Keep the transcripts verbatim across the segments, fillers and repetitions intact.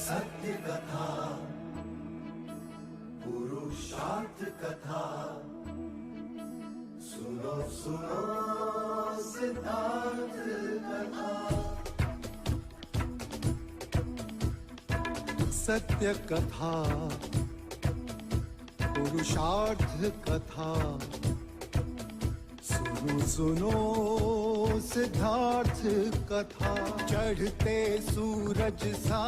सत्य कथा, पुरुषार्थ कथा, सुनो सुनो सिद्धार्थ कथा। सत्य कथा, पुरुषार्थ कथा, सुनो सुनो सिद्धार्थ कथा। चढ़ते सूरज सा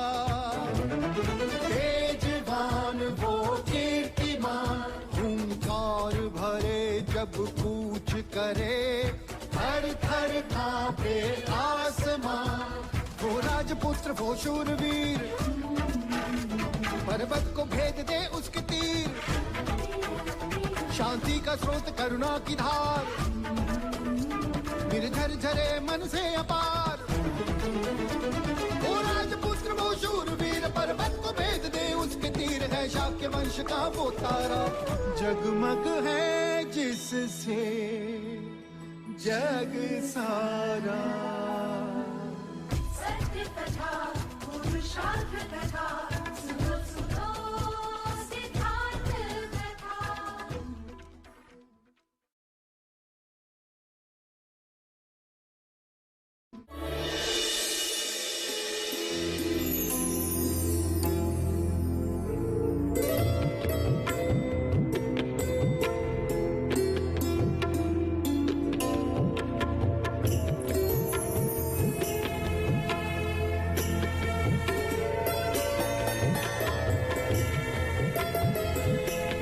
तेजवान वो कीर्तिमान, हुंकार भरे जब कूच करे, थर थर कांपे आसमां। वो राजपुत्र वो शूरवीर, पर्वत को भेद दे उसके तीर। शांति का स्रोत करुणा की धार, निर्झर झरे मन से अपार। वो राजपुत्र वो शूरवीर, पर्वत को भेद दे उसके तीर। है शाक्य वंश का वो तारा, जगमग है जिससे जग सारा। सत्य कथा, पुरुषार्थ कथा, सुनो सुनो सिद्धार्थ कथा।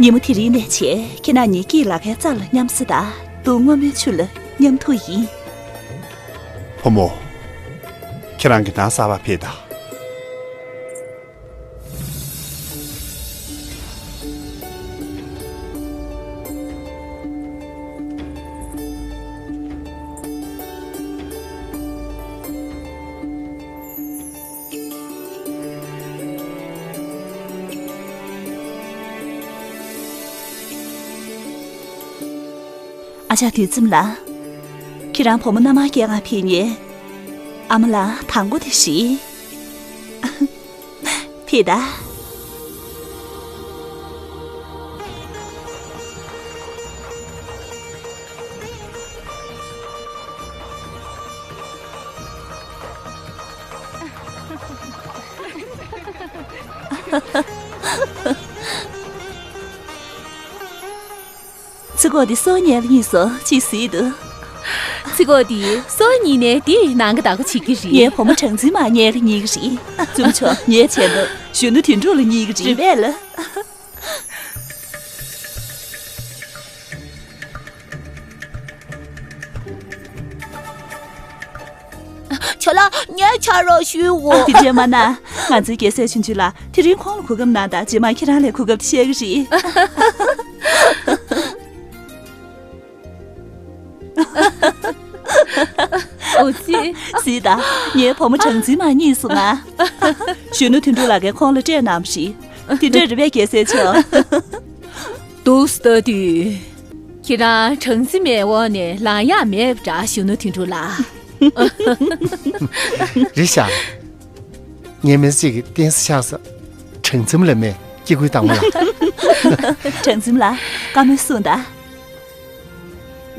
ཉིན་མོ་དེ་རིང་ནས་བྱས་ཁྱེད་རང་གཉིས་སྐྱིད་ལ་ཁའི་རྩ་ལ་མཉམ་བསྲེས་དང་། དུག་སྔོན་མོའི་ཆུ་ལ་མཉམ་འཐུང་ཡིན། བུ་མོ། ཁྱེད་རང་གི་ནང་གསར་པ་ཕེབས་དང་། ཨ་ཅག་དུས་ཙམ་ལ། ཁྱེད་རང་བུ་མོ་མནའ་མར་སྐྱེལ་ག་ཕེབས་ནས། ཨ་མ་ལགས་དང་པོ་དེ་རེད། ཕེབས་དང་། ཚིག་གོ་འདི་སོ་ཉལ་གཉིས་སོ་ཅིག་ཟིག་འདུག་ཚིག་གོ་འདི་སོ་གཉིས་ནས་འདི་ནང་གི་བདག་པོ་བྱེད་ཀྱི་རེད། ངའི་བུ་མོ་གྲངས་འཛིན་མ་ཉལ་གཉིས་ཀྱི་རེད། བཙུན་མཆོག་ངའི་ཆེད་དུ་གཞོན་ནུ་དོན་གྲུབ་ལ་གཉིས་ཀྱི་རེད་པས་ལ། ཁྱོད་ལ་ངས་ཆ་རོགས་ཞུའོ། དེ་འདྲས་མ་གནང་། ང་ཚོའི་རྒྱལ་སྲས་ཆུང་ཆུང་ལགས་དེ་རིང་ཁོང་ལ་གོ་སྐབས་གནང་དང་། རྗེས་མ་ཁྱེད་རང་ལ་གོ་སྐབས་བཤད་ཀྱི་རེད། འོ་ཙི། གཟིགས་དང་། ངའི་བུ་མོ་གྲངས་འཛིན་མ་གཉིས་སོང་ང་། གཞོན་ནུ་དོན་གྲུབ་ལགས་ཀྱིས་ཁོང་ལ་སྤྲད་གནང་བ་རེད། དེ་འདྲས་རེད་པས་རྒྱལ་སྲས་མཆོག་འདུག་སེ་ལྟ་དུས། ཁྱེད་རང་གྲངས་འཛིན་མའི་འོག་ནས་ལངས་ཡག་མེད་པ་འདྲ། གཞོན་ནུ་དོན་གྲུབ་ལགས། རེད་ཤག་ངའི་མི་ཚེ་གཅིག་གི་རྟེན་གཞི་ཆགས་ས། གྲངས་འཛིན་ལ་མེད་སྐྱེ་དགུའི་བདག་མོ་ལ། གྲངས་འཛིན་ལགས་བཀའ་མོལ་གསུངས་དང་།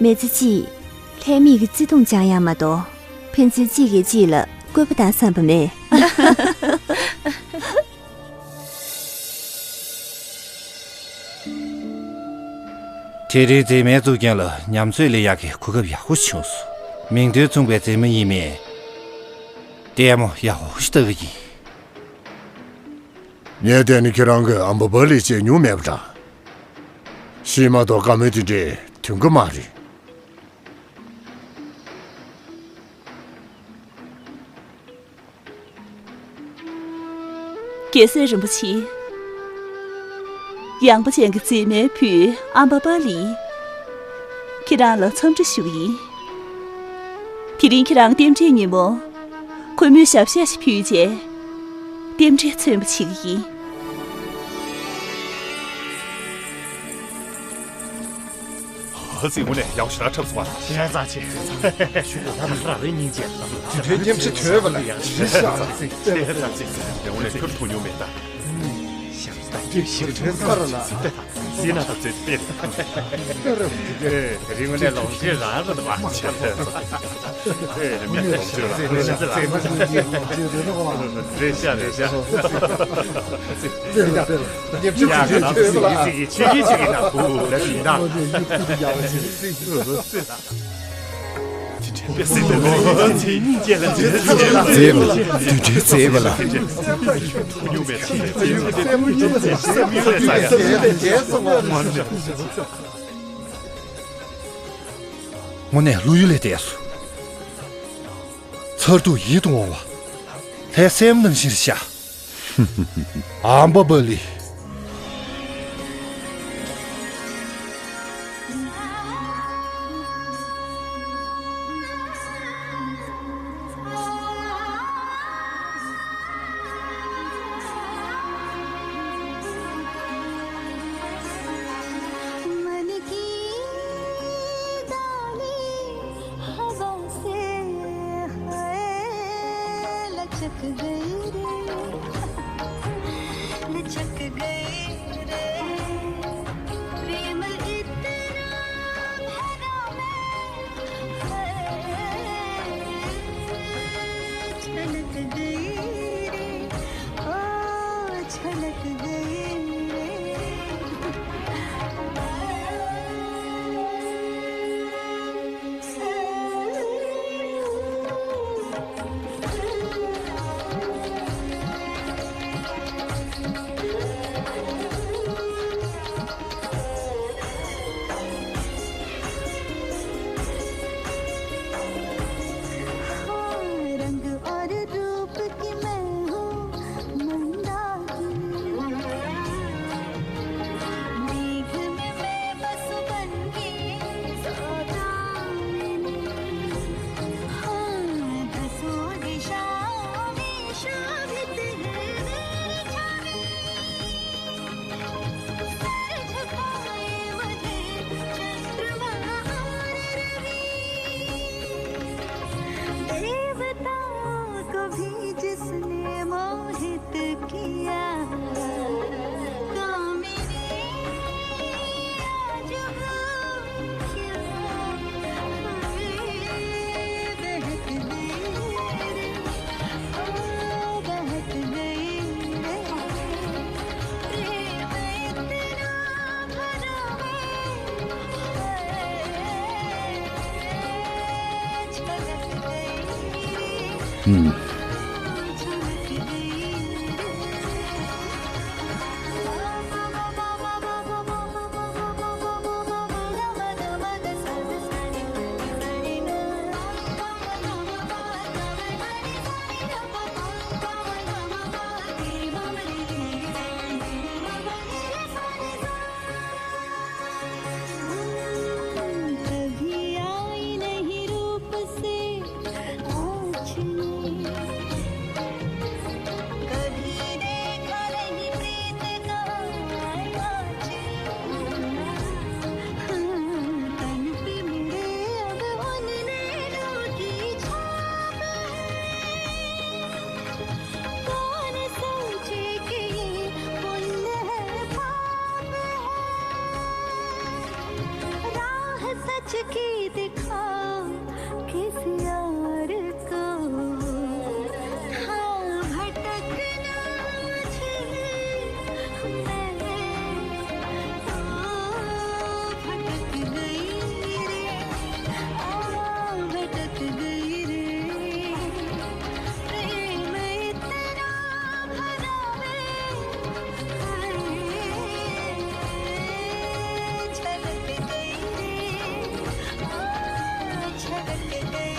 མི་ཚེ་གཅིག་ལྷད་མེད་ཀྱི་བརྩེ་དུང་སྦྱང་ཡག་མ་གཏོགས། ཕན་ཚུན་གཅིག་གིས་གཅིག་ལ་བསྐོས་པ་བཏང་བསམ་པ་མེད། དེ་རིང་མཛེས་མའི་གཙུག་རྒྱན་ལ་ཉམས་ཚོད་ལེན་ཡག་གི་གོ་སྐབས་ཡག་པོ་བྱུང་སོང་། མིང་དོན་མཚུངས་པའི་མཛེས་མ་ཡིན་མིན། ལྟད་མོ་ཡག་པོ་ཞིག་ལྟ་གི་ཡིན། ངས་བལྟས་ན་ཁྱེད་རང་གིས་ཨམ་བ་པ་ལི་བྱས་མྱོང་མེད་པ་འདྲ། ཤེས་མ་གཏོགས་བཀའ་མོལ་དེ་འདྲའི་དོན་གོ་མ་རེད། རྒྱལ་སྲས་རིན་པོ་ཆེ། ཡངས་པ་ཅན་གྱི་མཛེས་མའི་བུ་ཨམ་བ་པ་ལི། ཁྱེད་རང་ལ་འཚམས་འདྲི་ཞུ་གི་ཡིན། དེ་རིང་ཁྱེད་རང་རྟེན་འབྲེལ་ཉིན་མོ། ཁོལ་མོའི་ཞབས་གཞས་ཤིག་ཕུལ་རྗེས། རྟེན་འབྲེལ་མཚོན་པ་བྱེད་ཀྱི་ཡིན། ཚིག་དངོས་གནས་ཡག་ཞེ་དྲག་འཁྲབ་སོང་བ། ཞེ་དྲག་ཆེ། ཞུ་དགོས་ད་ལ་ར་བའི་སྙིང་རྗེ། དུས་དྲན་སྙེམས་ཆེ་དོད་པ་ལ་ཞེ་དྲག་ཆེ། དངོས་གནས་འཁྲབ་ཐུབ་མྱོང་མེད་ད། ཞབས་སྟ་རྒྱུ་ཞིག་དུས་དྲན་ས་ར་ལ། ཟིན་ན་ད་ཚོད་དཔེ། དེ་རིང་ངོ་ནས་ལོངས་སྤྱོད་རང་རེད་བ། ཨེ་མི་ལོངས་སྤྱོད་རང་རེད་བ། རེད་ཤག་རེད་ཤག་ཡ་ང་རང་ཚོ་ཡིག་ཚིག་གི་ཆོས་ཀྱི་ཆོས་ཀྱི་ནང་བུ་ལ་ཞིག་ད། མཛེས་མ། དུས་དྲན་མཛེས་པ་ལ། དངོས་གནས་བློ་ཡུལ་ལས་འདས་སོང་། མཚར་སྡུག་ཡིད་དུ་འོང་བ། ལྷའི་སྲས་མོ་ནང་བཞིན་ཤ། ཨམ་བ་བ་ལི། हवा से हाय लचक गई रे, लचक गई रे। प्रेम इतना भरा मैं, हाय छलक गई रे, ओ छलक गई रे। हाँ, रंग और रूप की मैं हूँ मंदाकिनी। मेघ में मैं बस बन के सौदामिनी। हाँ, दसों दिशाओं में शोभित है मेरी छवि। सर झुकाए मुझे चंद्रमा और रवि। देवताओं को भी जिसने मोहित किया, कामिनी आज वो क्या बहक गई रे, ओ बहक गई रे। प्रेम इतना भरा मैं, छलक गई रे। हम्म। कभी आई नहीं रूप से नाचने, कभी देखा नहीं प्रीत का नाच। हाँ, तन पे मेरे अब उन नैनों की छाप है। कौन सोचे कि ये पुण्य है, पाप है। राह सच की दिखा किसी और को। हाँ, भटकना मुझे मैं, ओ, भटक गई रे, ओ, भटक गई रे। प्रेम इतना भरा रे, हाय, छलक गई रे, ओ, छलक गई रे।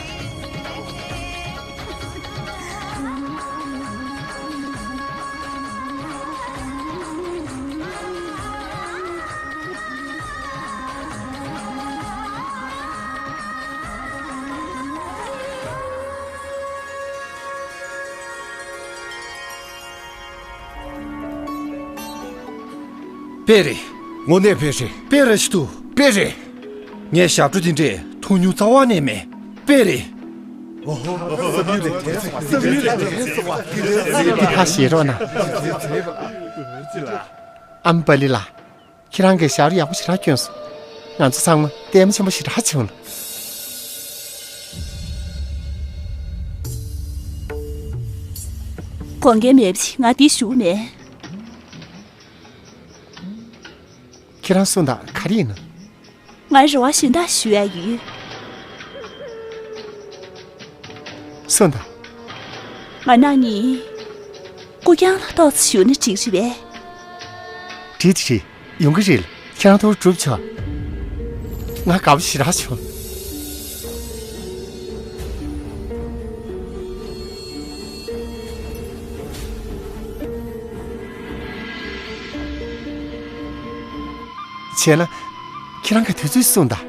དཔེ་རེད། དངོས་གནས་དཔེ་རེད། དཔེ་རེད་ཞུ། དཔེ་རེད། ངས་ཞབས་བྲོ་དེ་འདྲས་མཐོང་མྱོང་རྩ་བ་ནས་མེད། དཔེ་རེད། འདི་ཁ་ཞེ་རོགས་གནང་། ཨམ་པ་ལི་ལགས། ཁྱེད་རང་གིས་ཞབས་བྲོ་ཡག་པོ་ཞེ་དྲག་བསྐྱོན་སོང་། ང་ཚོ་ཚང་མ་ལྟད་མོ་ཆེན་པོ་ཞེ་དྲག་བྱུང་ལ། དགོངས་འགལ་མེད་པ་ཞིག་ང་འདིར་བཞུགས་མེད། ཁྱེད་རང་སུ་དང་ག་རེ་ཡིན་ན། ང་རེ་བ་གཞན་དག་ཞུ་ཡ་ཡོད། སུ་དང་། ང་རང་གཉིས་སྐུ་རྐྱང་ལ་ཏོག་ཙམ་བཞུགས་ན་འགྲིག་རེད་པས། འགྲིག་འགྲིག་ཡོང་གི་རེད། ཁྱེད་རང་ཐུགས་སྒྲུབ་ཆོག་ང་དགའ་པོ་ཞེ་དྲག་བྱུང་། བྱས་ན། ཁྱེད་རང་གི་དུས་ཚོད་གསུངས་དང་།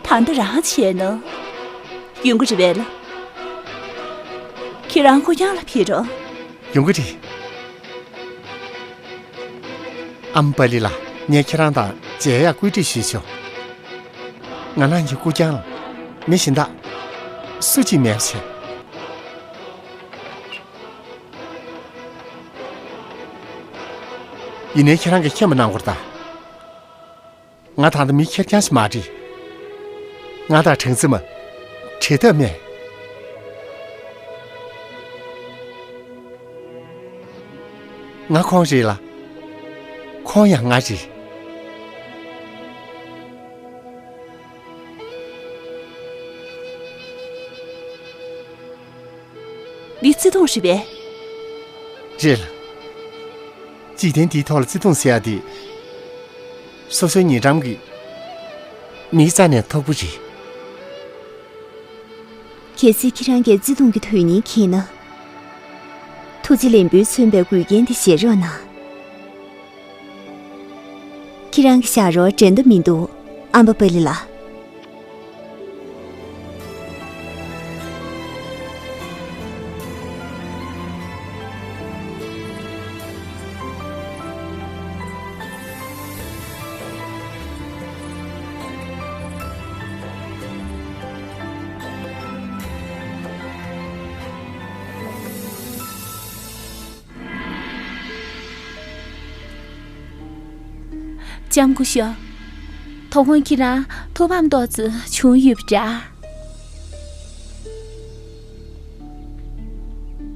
ད་ལྟ་རང་བྱས་ན། ཡོང་གི་རེད་པས་ལགས། ཁྱེད་རང་སྐུ་རྐྱང་ལ་ཕེབས་རོགས། ཡོང་གི་རེད། ཨམ་པ་ལི་ལགས། ངས་ཁྱེད་རང་དང་མཇལ་ཡག་བཀོད་སྒྲིག་ཞུས་ཆོག་ང་རང་གི་སྐུ་རྐྱང་ལ་མི་གཞན་དག་སུ་གཅིག་མེད་པ་བྱས། ཡིན་ནའི་ཁྱེད་རང་གིས་མཁྱེན་པ་གནང་དགོས་རེད་ད། ང་ད་ལྟ་མི་ཁེར་རྐྱང་ཞིག་མ་རེད། ང་དང་གྲངས་རྩིས་མ་བྲལ་ཐབས་མེད། ང་ཁོང་རེད་ལ། ཁོང་ཡང་ང་རེད། འདི་བརྩེ་དུང་རེད་པས། རེད་ལ། འཇིག་རྟེན་འདིའི་ཐོག་ལ་བརྩེ་དུང་ཟེར་ཡ་དེ། སོ་སོའི་ཉེ་འགྲམ་གྱི་མིའི་རྩ་ནས་མཐོ་པོ་རེད། གལ་སྲིད་ཁྱེད་རང་གིས་བརྩེ་དུང་གི་དོན་སྙིང་མཁྱེན་ན། ཐུགས་རྗེ་ལན་བུས་མཚོན་པའི་འགུལ་རྐྱེན་དེ་བཞེས་རོགས་གནང་། ཁྱེད་རང་གི་ཞབས་བྲོ་འགྲན་ཟླ་མི་འདུག་ཨམ་བ་པ་ལི་ལགས། ལྕམ་སྐུ་ཞབས། དོ་དགོང་ཁྱེད་རང་ཐུགས་ཕམ་ཏོག་ཙམ་བྱུང་ཡོད་པ་འདྲ།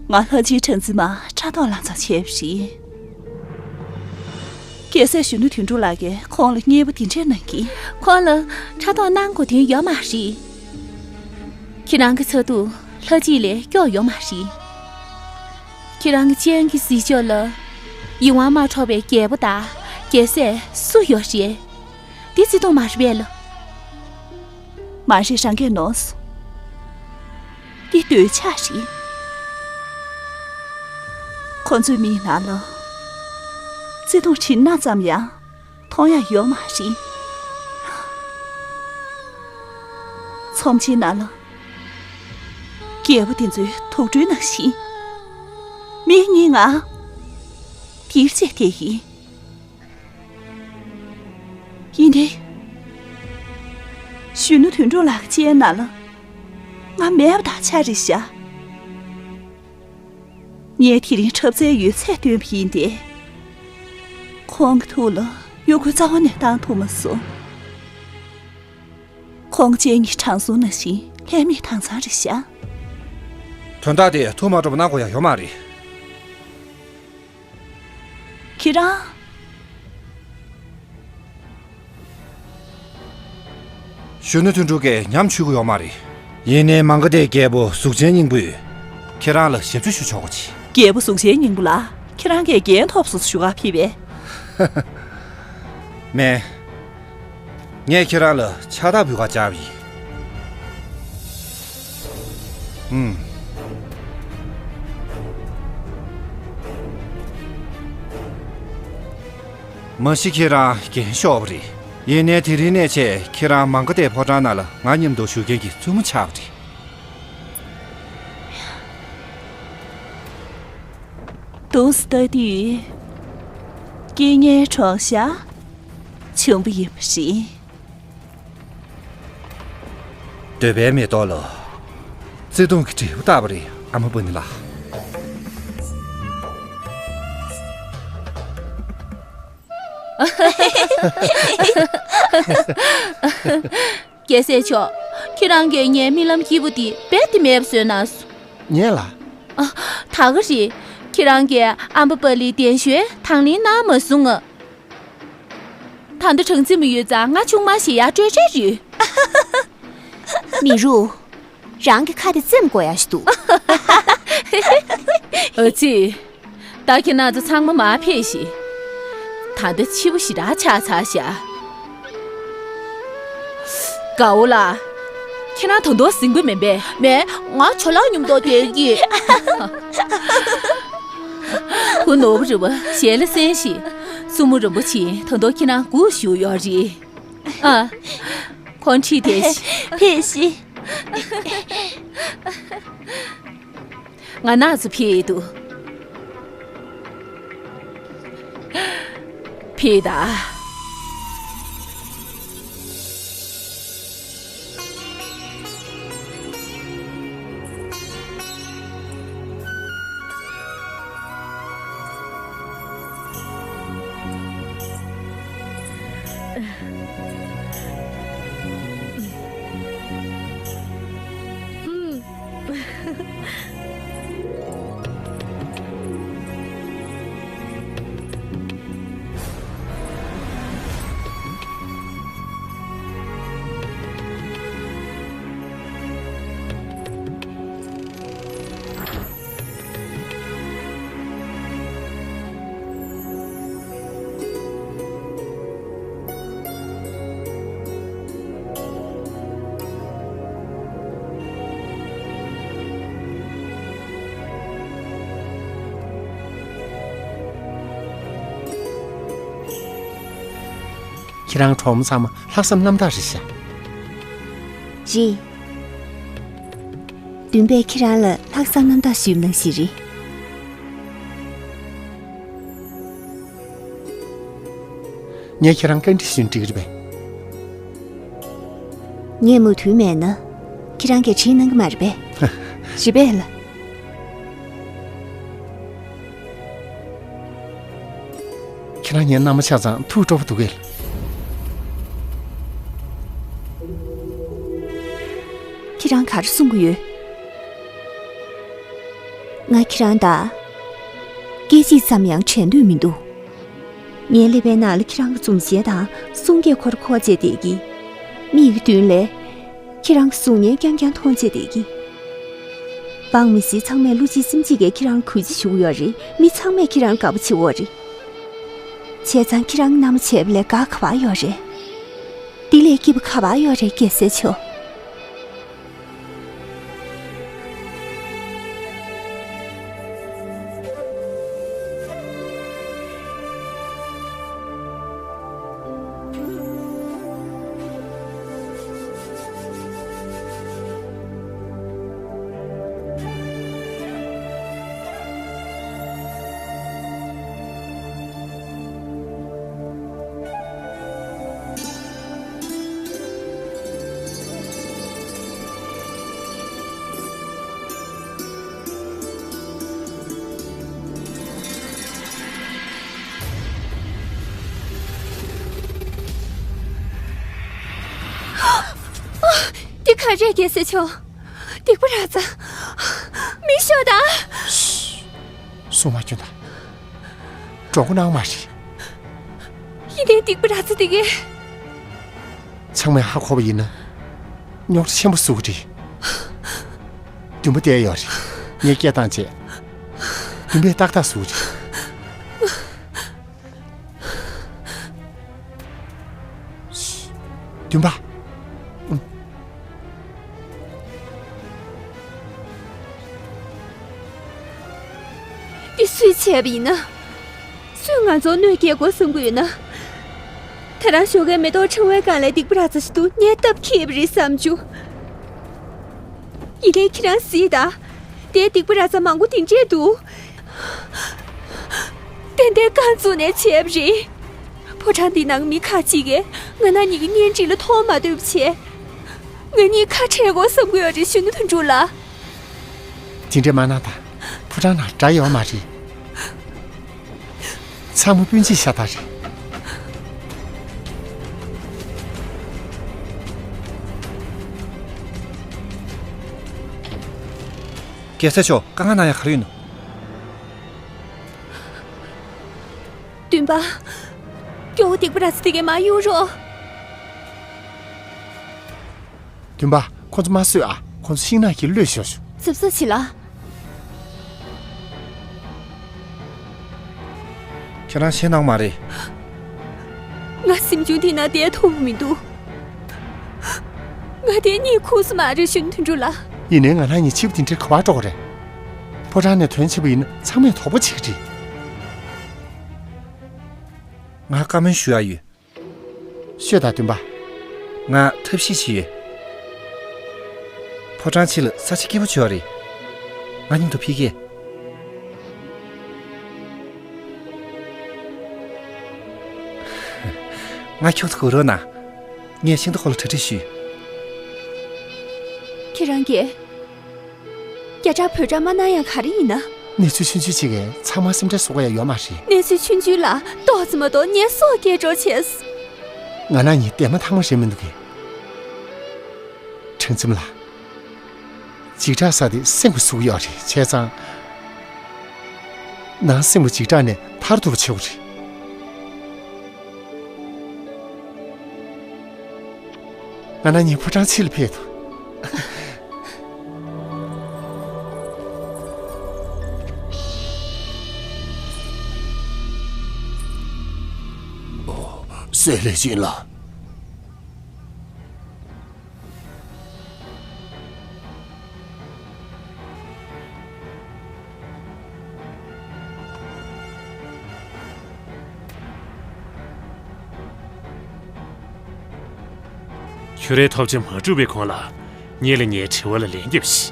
ང་ལྷ་སྤྱིའི་གྲངས་འཛིན་མ་ཕྲག་དོག་ལངས་ཙམ་བྱས་པ་རེད། རྒྱལ་སྲས་གཞོན་ནུ་དོན་གྲུབ་ལགས་ཀྱིས་ཁོང་ལ་མཉེས་པོ་དེ་འདྲ་གནང་གིས། ཁོང་ལ་ཕྲག་དོག་གནང་དགོས་དོན་ཡོད་མ་རེད། ཁྱེད་རང་གི་ཚ་གདུང་ལྷ་སྤྱི་ལས་སྐྱོ་ཡོད་མ་རེད། ཁྱེད་རང་གི་སྤྱན་གྱི་གཟིགས་ཕྱོགས་ལ་ཡིད་དབང་མ་འཕྲོག་པའི་རྒྱལ་པོ་དང་རྒྱལ་སྲས་སུ་ཡོད་རེད། འདི་བརྩེ་དུང་མ་རེད་པས་ལགས། མ་རེད། རང་གིས་ནོར་སོང་། འདི་འདོད་ཆགས་རེད། ཁོ་ཚོའི་མིག་ནང་ལ་བརྩེ་དུང་སྦྲིས་ནག་ཙམ་ཡང་མཐོང་ཡ་ཡོད་མ་རེད། ཚོམས་ཆེན་ནང་ལ་རྒྱལ་པོ་དེ་ཚོའི་དུག་སྦྲུལ་ནང་བཞིན། མིག་གཉིས་ང་དེར་བཅད་བསྡད་ཡིན། ཡིན་ཏེ། གཞོན་ནུ་དོན་གྲུབ་ལགས་ཀྱི་སྤྱན་ནང་ལ་ང་མེད་པ་དང་ཆ་རེད་ཤག་ངས་དེ་རིང་འཁྲབ་རྩལ་ཡོད་ཚད་སྟོན་པ་ཡིན་ཏེ། ཁོང་གི་ཐུགས་ལ་གཡོ་འགུལ་རྩ་བ་ནས་བཏང་ཐུབ་མ་སོང་། ཁོང་སྤྱན་གཉིས་དྲང་སྲོང་ནང་བཞིན་ལྷད་མེད་དྭངས་གཙང་རེད་ཤག་དོན་དག་དེ་ཐུགས་མ་སྤྲོ་པོ་གནང་དགོས་ཡ་ཡོད་མ་རེད། ཁྱེད་རང་། གཞོན་ནུ་དོན་གྲུབ་ཀྱིས་ཉམས་ཆུང་གི་ཡོད་མ་རེད། ཡིན་ནའི་མང་ག་དེ་རྒྱལ་པོ་གཟུགས་ཅན་སྙིང་པོས་ཁྱེད་རང་ལ་ཞབས་ཕྱི་ཞུ་ཆོག་གོ་ཆེ། རྒྱལ་པོ་གཟུགས་ཅན་སྙིང་པོ་ལ་ཁྱེད་རང་གིས་འགན་ཐོབ་སོང་ཞུ་ག་ཕེབས་པས། མེད། ངས་ཁྱེད་རང་ལ་ཕྱག་རྟགས་འབུལ་ག་བཅར་བ་ཡིན། ཨུམ། མ་གཞི་ཁྱེད་རང་རྒན་ཤོས་རེད། ཡིན་ནའི་དེ་རིང་ནས་བྱས་ཁྱེད་རང་མང་ག་དེ་ཕོ་བྲང་ནང་ལ་ང་མཉམ་དུ་བཞུགས་མཁན་གྱི་བཙུན་མོ་ཆགས་པ་རེད། འདུག་སེ་ལྟ་དུས། སྐད་ངན་གྲོགས་ཤག་བྱུང་བ་ཡིན་པ་རེད། འདོད་པའི་མེ་ཏོག་ལོ། བརྩེ་དུང་གི་འབྲས་བུ་ལྟ་བུ་རེད། ཨ་མ་པ་ནི་ལགས། རྒྱལ་སྲས་མཆོག་ཁྱེད་རང་གིས་ངའི་རྨི་ལམ་སྐྱིད་པོ་འདི་རྦད་དེ་མེད་པ་བཟོས་གནང་སོང་། ངས་ལ། ཨ། ད་ག་རེད། ཁྱེད་རང་གིས་ཨམ་བྷ་པ་ལིའི་གདན་ཞུས་དང་ལེན་གནང་མ་སོང་ང་། ད་ལྟ་སྦྲང་རྩི་མ་ཡོད་ཙང་ང་ཆུང་མ་ཞིག་ཡར་སྤྲོད་འཆར་ཡོད། མི་རུ། རང་གི་ཁ་དེ་བཙེམ་དགོས་ཡ་ཞིག་འདུག་ཨ་ཙི། ད་ཁྱེད་རང་ཚོ་ཚང་མ་མར་ཕེབས་ཤིག་ད་ལྟ་འཕྱི་པོ་ཞེ་དྲག་ཆགས་ཚར་ཤག་དགའ་བོ་ལགས། ཁྱེད་རང་ད་དུང་ཟིན་གྱི་མིན་པས། མེད། ང་ཇོ་ལགས་མཉམ་དུ་བསྡད་ཀྱི། ཁོ་ནོར་བུ་རིན་པོ་ཞལ་ལ་གསན་ཞིག་བཙུན་མོ་རིན་པོ་ཆེ་ད་དུང་ཁྱེད་རང་སྒུག་བཞུགས་ཡོད་རེད། ཨ། ཁོང་ཁྲིད་དེ་ཕེབས་ཤིག་ང་ནག་ཚོ་ཕེབས་འདུག་ཕེབས་ད། ཁྱེད་རང་གྲོགས་མོ་ཚང་མ་ལྷག་བསམ་རྣམ་དག་རེད་ཤག་རེད། བདུན་པས་ཁྱེད་རང་ལ་ལྷག་བསམ་རྣམ་དག་ཞུས་པ་ནང་བཞིན་རེད། ངས་ཁྱེད་རང་བཀའ་འདྲི་ཞུས་ན་འགྲིག་གི་རེད་པས། ངས་མོས་མཐུན་མེད་ན། ཁྱེད་རང་གིས་བྱེད་གནང་གི་མ་རེད་པས། རེད་པས་ལགས། ཁྱེད་རང་ངའི་མནའ་མ་ཆགས་ཙང་ཐུགས་སྤྲོ་པོ་འདུག་གས། ཁྱེད་རང་ག་རེ་གསུང་གི་ཡོད། ང་ཁྱེད་རང་དང་སྐད་ཅིག་ཙམ་ཡང་བྲལ་འདོད་མི་འདུག་ངའི་ཀླད་པའི་ནང་ལ་ཁྱེད་རང་གི་འཛུམ་ཞལ་དང་གསུང་སྐད་ཁོ་ར་ཁོ་བྱས་བསྡད་ཀྱི། མིག་གི་མདུན་ལས་ཁྱེད་རང་གི་གཟུགས་བརྙན་རྐྱང་རྐྱང་མཐོང་བྱས་བསྡད་ཀྱི། འབངས་མི་སེར་ཚང་མས་བློ་གཅིག་སེམས་གཅིག་གིས་ཁྱེད་རང་ལ་གུས་བརྩི་ཞུ་གི་ཡོད་རེད། མི་ཚང་མས་ཁྱེད་རང་ལ་དགའ་པོ་བྱེད་ཀྱི་ཡོད་རེད། བྱས་ཙང་ཁྱེད་རང་གི་མནའ་མ་བྱས་པ་ལས་དགའ་ག་པར་ཡོད་རེད། འདི་ལས་སྐྱིད་པ་ག་པར་ཡོད་རེད། རྒྱལ་སྲས་མཆོག་འདི་ག་རེད། རྒྱལ་སྲས་མཆོག་སྡིག་པ་ར་ཙ། མི་ཤོག་ད། གསུང་མ་སྐྱོན་ད། འགྲོ་མགོ་གནང་མ་རེད། ཡིན་ནའི་སྡིག་པ་ར་ཙ་འདི་གས། ཚང་མས་ཧ་གོ་བ་ཡིན་ན། རྙོག་དྲ་ཆེན་པོ་བཟོ་གི་རེད། འདུན་པ་བསྡད་ཡོད་རེད། ངས་སྐད་བཏང་བྱས། འདུན་པས་ཏག་ཏག་བཟོ་གི་རེད། འདུན་པ། འདི་སུས་བྱས་པ་ཡིན་ན། སུས་ང་ཚོར་གནོད་སྐྱེལ་དགོས་བསམ་གྱི་ཡོད་ན། ད་རང་ཞོགས་ཀའི་མེ་ཏོག་ཕྲེང་བའི་སྒང་ལ་སྡིག་པ་ར་ཙ་ཞིག་འདུག་ངས་སྟབས་ཁེལ་བ་རེད་བསམ་བྱུང་། ཡིན་ནའི་ཁྱེད་རང་གཟིགས་དང་། དེའི་སྡིག་པ་ར་ཙ་མང་པོ་དེ་འདྲས་འདུག་ཏན་ཏན་རྐང་བཙུགས་ནས་བྱས་པ་རེད། ཕོ་བྲང་འདི་ནང་མི་ཁག་ཅིག་གིས་ང་རང་གཉིས་ཀྱི་གཉེན་སྒྲིག་ལ་མཐོང་མ་ཐུབ་པ་བྱས། ང་གཉིས་ཁ་བྲལ་དགོས་བསམ་གྱི་ཡོད་རེད་གཞོན་ནུ་དོན་གྲུབ་ལགས། དེ་འདྲ་མ་གནང་དང་། ཕོ་བྲང་ནང་དགྲ་ཡོད་མ་རེད། ཚང་མ་སྤུན་མཆེད་ཤ་སྟག་རེད། རྒྱལ་སྲས་མཆོག་དཀའ་ངལ་གནང་ཡ་ག་རེ་ཡོད་ནོ། བདུན་པ། སྐྱོ་བོ་སྡིག་པ་ར་ཚ་དེ་གས་མ་གཡུག་རོགས། བདུན་པ། ཁོ་ཚོ་མ་གསོད་ཨ། ཁོ་ཚོ་ཤིང་ནགས་ཀྱི་གློད་ཤོག་ཤོག་གཟབ་གཟབ་བྱེད་ལ། ཁྱེད་རང་ཤེས་ནང་མ་རེད། ང་གཟིམ་ཆུང་དེ་ན་བསྡད་ཐུབ་མི་འདུག་ང་དེ་གཉིད་ཁུག་ས་མ་རེད་གཞོན་ནུ་དོན་གྲུབ་ལགས། ཡིན་ནའི་ང་རང་གཉིས་ཕྱི་པོ་དེ་འདྲར་ག་པར་འགྲོ་གི་རེད། ཕོ་བྲང་ནས་ཐོན་ཕྱིན་པ་ཡིན་ན་ཚང་མས་དོགས་པ་བྱེད་ཀྱི་རེད། ང་བཀའ་མོལ་ཞུ་ཡ་ཡོད། ཤོད་དང་བདུན་པ། ང་ཐབས་ཤེས་ཤིག་ཡོད། ཕོ་བྲང་ཕྱི་ལ་ས་ཆ་སྐྱིད་པོ་བྱོས་རེད། ང་མཉམ་དུ་ཕེབས་ཀྱིས། ང་ཁྱོད་ཚོ་གོ་རོགས་གནང་། ངས་ཤིང་རྟ་སྐོར་ལ་གྲ་སྒྲིག་ཞུས། ཁྱེད་རང་གིས། རྒྱ་གྲགས་བོད་གྲགས་མ་གནང་ཡ་ག་རེ་ཡིན་ན། གནས་ཚུལ་ཆུང་ཆུང་ཅིག་གིས་ཚང་མ་སེམས་ཁྲལ་བཟོ་དགོས་ཡ་ཡོད་མ་རེད། གནས་ཚུལ་ཆུང་ཆུང་ལ་ཏོག་ཙམ་མ་གཏོགས་ངས་སྲོག་སྐྱེལ་འགྲོ་བྱས། ང་རང་གཉིས་འདས་མ་ཐག་མ་རེད་མི་འདུག་གས། དྲང་ཙམ་ལ། འཇིགས་སྐྲག་ཟ་དེ་སེམས་ཀྱི་ཟུག་ཡོད་རེད་བྱས་ཙང་། ནང་སེམས་ཀྱི་འཇིགས་སྐྲག་ནས་ཐར་ཐུབ་པ་བྱེད་དགོས་རེད། ང་རང་གཉིས་ཕོ་བྲང་ཕྱི་ལ་ཕེབས་དང་། སྲས་ལྷས་བྱིན་ལགས། ཁྱོད་རའི་ཐོབ་ཆ་མ་གྲུབ་པའི་གོང་ལ་ངེད་ལ་ངའི་དྲི་བ་ལ་ལན་རྒྱབ་ཤིག་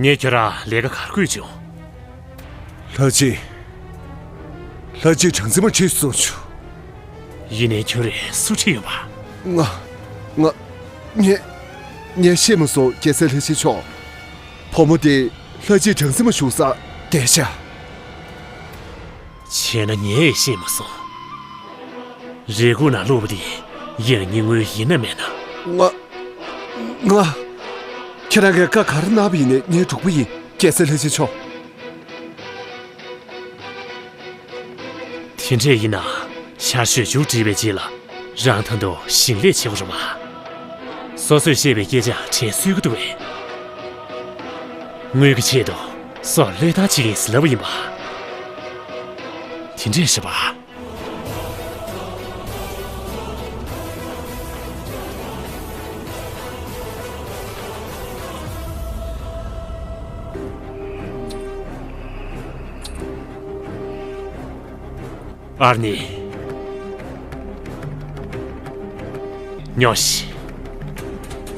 ངས་ཁྱོད་རང་ལས་ཀ་ག་རེ་བསྐུས་བྱུང་། ལྷ་གཅིག་ལྷ་གཅིག་གྲངས་འཛིན་མ་ཁྲིད་སོང་བྱུང་། ཡིན་ནའི་ཁྱོད་རེད་སུ་ཁྲིད་ཡོད་པ། ང་། ང་། ངས། ངས་ཤེས་མ་སོང་རྒྱལ་སྲས་ལྷས་བྱིན་མཆོག་བུ་མོ་དེ་ལྷ་གཅིག་གྲངས་འཛིན་མ་བཞུགས་སར་བསྡད་ཤག་བྱས་ན་ངས་ཤེས་མ་སོང་། རེ་སྒུག་ནང་བླུགས་པ་དེ་ཡང་སྙིང་དངོས་ཡིན་ན་མེད་ན། ང་། ང་། ཁྱེད་རང་གིས་བཀའ་ག་རེ་གནང་བ་ཡིན་ནའི་ངའི་གྲོགས་པོ་ཡིན་རྒྱལ་སྲས་ལྷས་བྱིན་མཆོག་དེ་འདྲས་ཡིན་ན་ཤར་ཤོད་མཇུག་བསྒྲིལ་བའི་རྗེས་ལ་རང་ད་དུང་ཞིང་ལས་བྱེད་དགོས་རེད་པ། སོ་སོས་བཤད་པའི་སྐད་ཆ་དྲན་སྲོལ་གྱི་འདུག་པས། དངུལ་གྱི་ཆེད་དུ་སྲོག་བློས་བཏང་བྱེད་ཀྱི་ཡིན་ཟེར་ལབ་པ་ཡིན་པ། དེ་འདྲས་རེད་པ། ཨར་ནི། ཉོ་ཤི།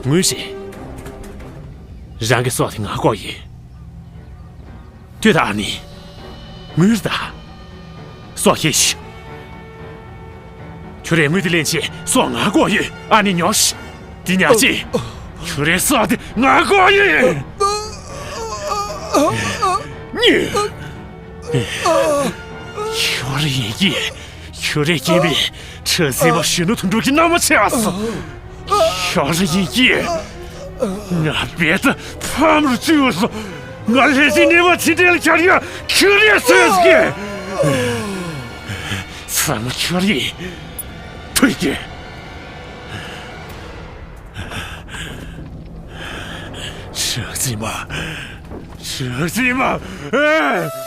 ངུས་ཤི། རང་གི་སྲོག་དེ་ང་དགོས་ཡོད། ལྟོས་དང་ཨ་ནི། ངུས་ད། སྲོག་ཤེས་ཤི། ཁྱོད་རས་དངུལ་དེ་ལེན་ཆེད་སྲོག་ང་དགོས་ཡོད་ཨ་ནི་ཉོ་ཤི། དེ་ཉག་ཅི། ཁྱོད་རས་སྲོག་དེ་ང་དགོས་ཡོད། ཁྱོད་རེ་ཡིན་གྱི། ཁྱོད་རེ་སྐྱེས་པའི་ཁྲག་འཛིན་མ་གཞོན་ནུ་དོན་གྲུབ་ཀྱི་མནའ་མ་བྱས་སོ། ཁྱོད་རེ་ཡིན་གྱི། ང་རྦད་དེ་ཕམ་རུ་བཅུག་སོང་། ང་ལྷས་སྦྱིན་ནི་མ་ཕྱི་འབྲེལ་གྱར་ཡ་ཁྱོད་རེ་སོས་ཀྱི། ཚང་མ་ཁྱོད་རེ་ཐུག་གི། ཁྲག་འཛིན་མ། ཁྲག་འཛིན་མ། ཨེ།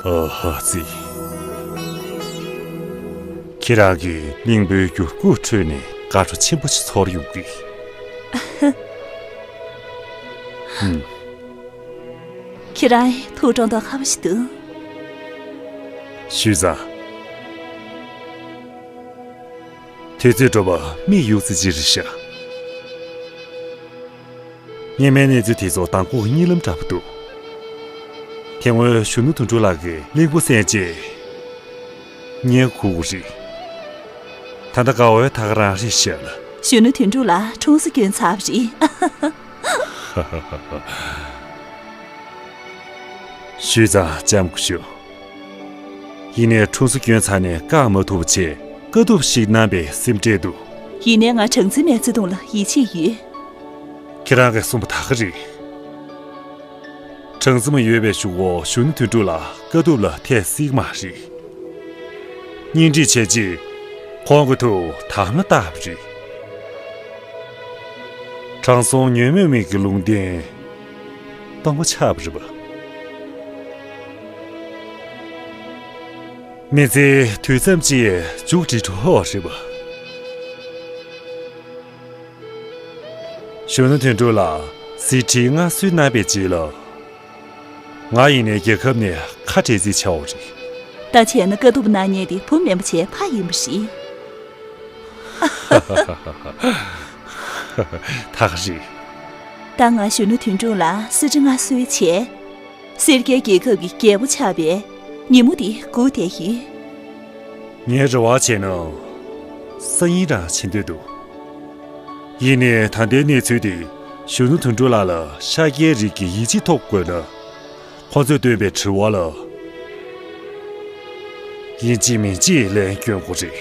ཨ་ཧ་ཙི། ཁྱེད་རང་གིས་གླིང་བུའི་འགྱུར་ཁུག་ཁྲོད་ནས་དགའ་སྤྲོ་ཆེན་པོ་ཞིག་ཚོར་ཡོང་གི། ཧུམ། ཁྱེད་རང་ཐུགས་དྲང་དོགས་ཁ་བ་ཞིག་འདུག་ཞུས་ཙང་། དུས་ཚོད་འགྲོ་བ་མིག་ཡུག་ཙམ་ཅིག་རེད་ཤག་སྔོན་མའི་གནས་ཚུལ་དེ་ཚོ་མདང་དགོང་གཉིད་ལམ་འདྲ་པོ་འདུག་དེ་སྔོན་གཞོན་ནུ་དོན་གྲུབ་ལགས་ཀྱིས་གླིང་བུ་གསན་རྗེས་བརྙན་ཁུག་རེད། ད་ལྟ་དགའ་བོའི་ད་ག་རང་རེད་ཤག་ལ། གཞོན་ནུ་དོན་གྲུབ་ལགས་ཁྲུང་སོ་བསྐྱོན་ཚར་བ་རེད། ཞུས་ཙང་ལྕམ་སྐུ་ཞབས། ཡིན་ནའི་ཁྲུང་སོ་བསྐྱོན་ཚར་ནས་བཀག་མ་ཐུབ་པ་བྱས་དཀའ་སྡུག་ཞིག་གནང་པའི་སེམས་ཁྲལ་འདུག་ཡིན་ནའི་ང་གྲངས་འཛིན་མའི་བརྩེ་དུང་ལ་ཡིད་ཆེས་ཡོད། ཁྱེད་རང་གིས་གསུངས་པ་ད་ག་རེད། གྲངས་འཛིན་མ་ཡོད་པའི་གཞུག་གུ་གཞོན་ནུ་དོན་གྲུབ་ལགས་དཀའ་སྡུག་ལ་ཐེ་སྲིད་མ་རེད། གཉེན་སྒྲིག་བྱས་རྗེས་ཁོང་གི་ཐུགས་དམ་ལ་བཏགས་པ་རེད། དྲང་སྲོང་ཉོན་མོངས་མི་གི་ལུང་བསྟན་སྟོང་པ་ཆགས་པ་རེད་པ། མི་ཚེ་དུས་ཙམ་གཅིག་མཇུག་སྒྲིལ་འགྲོ་བ་རེད་པ། གཞོན་ནུ་དོན་གྲུབ་ལགས་གཟི་བརྗིད་མངའ་གསོལ་གནང་བའི་རྗེས་ལ། ང་ཡིན་ནའི་རྒྱལ་ཁབ་ནས་ཁ་བྲལ་རྩིས་བྱའོ་རེད། ད་བྱས་ན་དཀའ་སྡུག་གནང་མཁན་དེ་བུ་མིན་པ་བྱས་ཕ་ཡིན་པ་རེད། ད་ག་རེད། ད་ང་གཞོན་ནུ་དོན་གྲུབ་ལགས་གསེར་ཁྲི་མངའ་གསོལ་བྱས། སེར་སྐྱའི་རྒྱལ་ཁབ་ཀྱི་རྒྱལ་པོ་ཆགས་པའི་ཉིན་མོ་དེ་སྒུག་བསྡད་ཡོད། ངའི་རེ་བ་བྱས་ན་སང་ཉིན་རང་བྱེད་འདོད་འདུག་ཡིན་ནའི་ད་ལྟའི་གནས་ཚུལ་དེ་གཞོན་ནུ་དོན་གྲུབ་ལགས་ལ་ཤཱཀྱའི་རིགས་ཀྱི་ཡིད་ཆེས་ཐོབ་དགོས་ན། ཁོ་ཚོས་བཏོན་པའི་དྲི་བ་ལ་ཡིན་གཅིག་མིན་གཅིག་ལན་སྐྱོན་དགོས་རེད།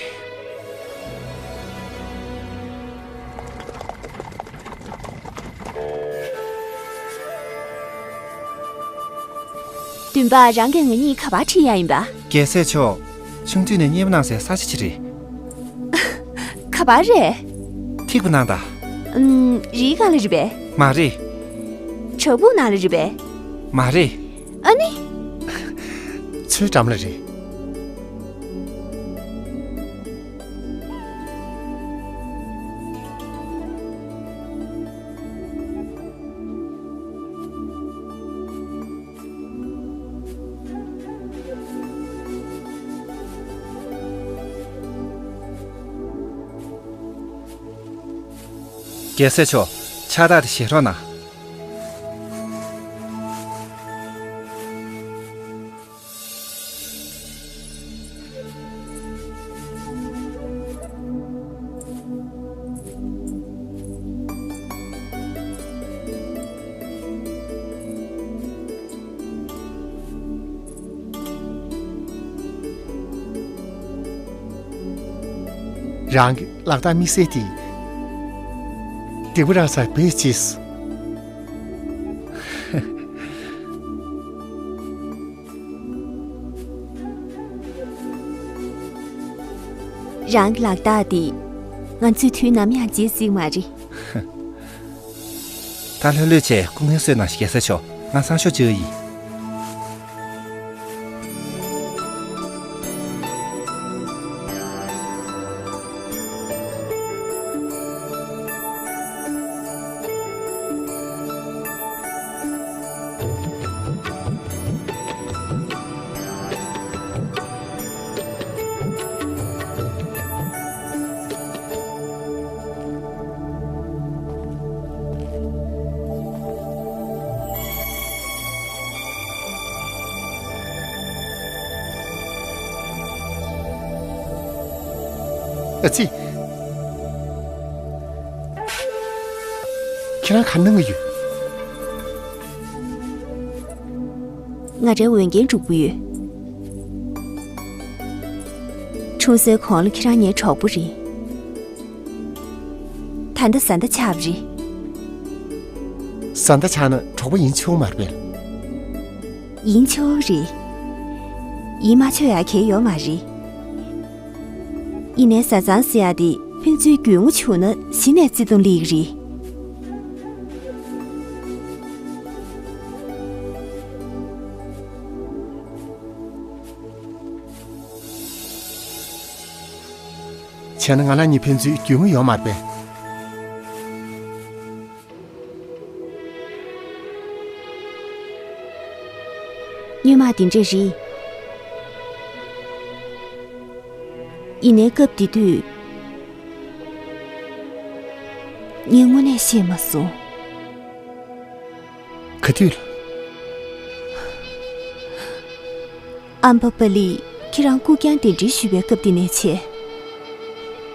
བདུན་པ། རང་གིས་ང་གཉིས་ག་པར་ཁྲིད་ཡ་ཡིན་པ། རྒྱལ་སྲས་མཆོག་ཆུང་དུས་ནས་མཉེས་པོ་གནང་སའི་ས་ཆ་ཅིག་རེད། ག་པར་རེད། ཐིགས་པ་ནང་དང་། ཨུམ། རིའི་སྒང་ལ་རེད་པས། མ་རེད། བྲག་ཕུག་ནང་ལ་རེད་པས། མ་རེད། ཨ་ནི། མཚོའི་འགྲམ་ལ་རེད། རྒྱལ་སྲས་མཆོག་ཕྱག་རྟགས་དེ་བཞེས་རོགས་གནང་། རང་གི་ལག་རྟགས་དམིགས་བསལ་དེ་སྡིག་པ་རང་སར་བེད་སྤྱད་སོང་། རང་གི་ལག་རྟགས་འདི་ང་ཚོས་དུས་ནམ་ཡང་བརྗེད་སྲིད་མ་རེད། ད་ལྷོད་ལྷོད་བྱས་སྐུ་ངལ་གསོས་གནང་། རྒྱལ་སྲས་མཆོག་ང་སང་ཞོགས་འབྱོར་ཡིན། ཨ་ཙི། ཁྱེད་རང་ག་གནང་གི་ཡོད། ང་རའི་འོས་འགན་སྒྲུབ་ཀྱི་ཡོད། འཁྲུངས་སའི་གོང་ལ་ཁྱེད་རང་ངའི་གྲོགས་པོ་རེད། ད་ལྟ་བཟའ་ཟླ་ཆགས་པ་རེད། བཟའ་ཟླ་ཆགས་ན་གྲོགས་པོ་ཡིན་ཆོག་མ་རེད་པས། ཡིན་ཆོག་རེད། ཡིན་མ་ཆོག་ཡ་གང་ཡོད་མ་རེད། ཡིན་ནའི་བཟའ་ཚང་ཟེར་ཡ་དེ་ཕན་ཚུན་རྒྱུས་མངའ་བྱུང་ན་གཞི་ནས་བརྩེ་དུང་སླེབས་ཀྱི་རེད། བྱས་ན་ང་རང་གཉིས་ཕན་ཚུན་རྒྱུས་མངའ་ཡོད་མ་རེད་པས། སྔོན་མ་དེ་འདྲས་རེད། ཡིན་ནའི་སྐབས་དེ་དུས་ངས་དངོས་གནས་ཤེས་མ་སོང་། ག་དུས་ལ། ཨམ་བྷ་པ་ལིས་ཁྱེད་རང་སྐུ་རྐྱང་གདན་འདྲེན་ཞུས་པའི་སྐབས་དེ་ནས་བྱས།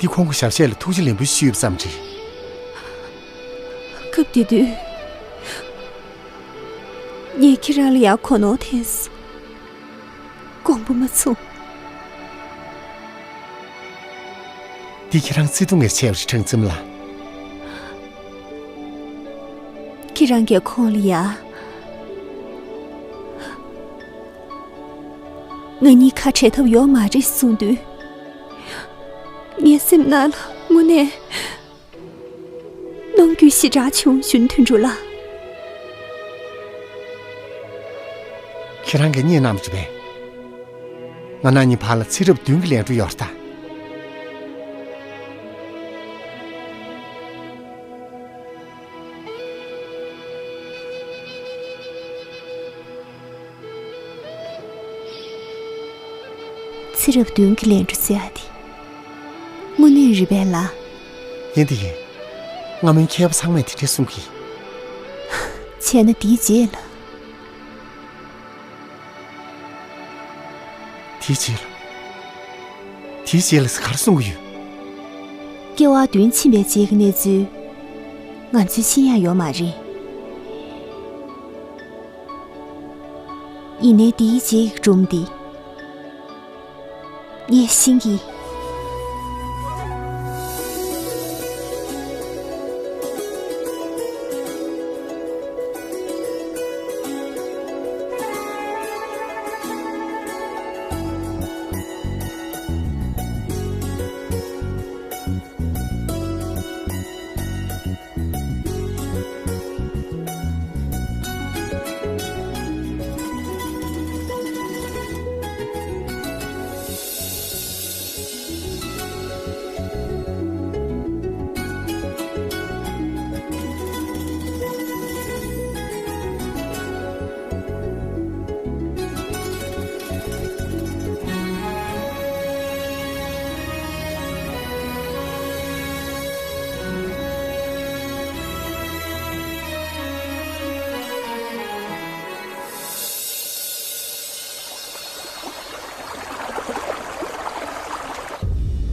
འདི་ཁོང་གི་ཞབས་གཞས་ལ་ཐུགས་རྗེ་ལན་པོ་ཞུས་པ་ཙམ་རེད། སྐབས་དེ་དུས་ངས་ཁྱེད་རང་ལ་ཡག་གོ་ནོར་ཐེབས་སོང་། དགོངས་པ་མ་ཚོམས། འདི་ཁྱེད་རང་བརྩེ་དུང་ངས་ཆེ་བར་ཁྲང་ཙིམ་ལ། ཁྱེད་རང་གིས་ཁོང་ལ་ཡ། ང་གཉིས་ཁ་བྲལ་ཐབས་ཡོད་མ་རེད་གསུངས་དུས། ངའི་སེམས་ནང་ལ་དངོས་གནས། གནོང་འགྱོད་ཞེ་དྲག་བྱུང་ཞུ་ནི་དོན་གྲུབ་ལགས། ཁྱེད་རང་གིས་རྙེད་གནང་བ་ཅི་བས། ང་རང་གཉིས་བར་ལ་ཚེ་རབས་བདུན་གྱི་ལས་འཕྲོ་ཡོད་རེད་ད། ཚེ་རབས་བདུན་གྱི་ལས་འཕྲོ་ཟེར་ཡ་དེ། དངོས་གནས་རེད་པས་ལགས། ཡིན་དེ་ཡིན། སྔ་མོའི་མཁས་པ་ཚང་མས་དེ་འདྲས་གསུང་གི། བྱས་ན་དེའི་རྗེས་ལ། དེའི་རྗེས་ལ། དེའི་རྗེས་ལ་ཟེར་ག་རེ་གསུང་གི་ཡོད། སྐྱེ་བ་བདུན་ཕྱིན་པའི་རྗེས་ཀྱི་གནས་ཚུལ། ང་ཚོས་ཤེས་ཡ་ཡོད་མ་རེད། ཡིན་ནའི་དེའི་རྗེས་ཀྱི་སྒྲུང་འདི། ངས་ཤེས་ཀྱི།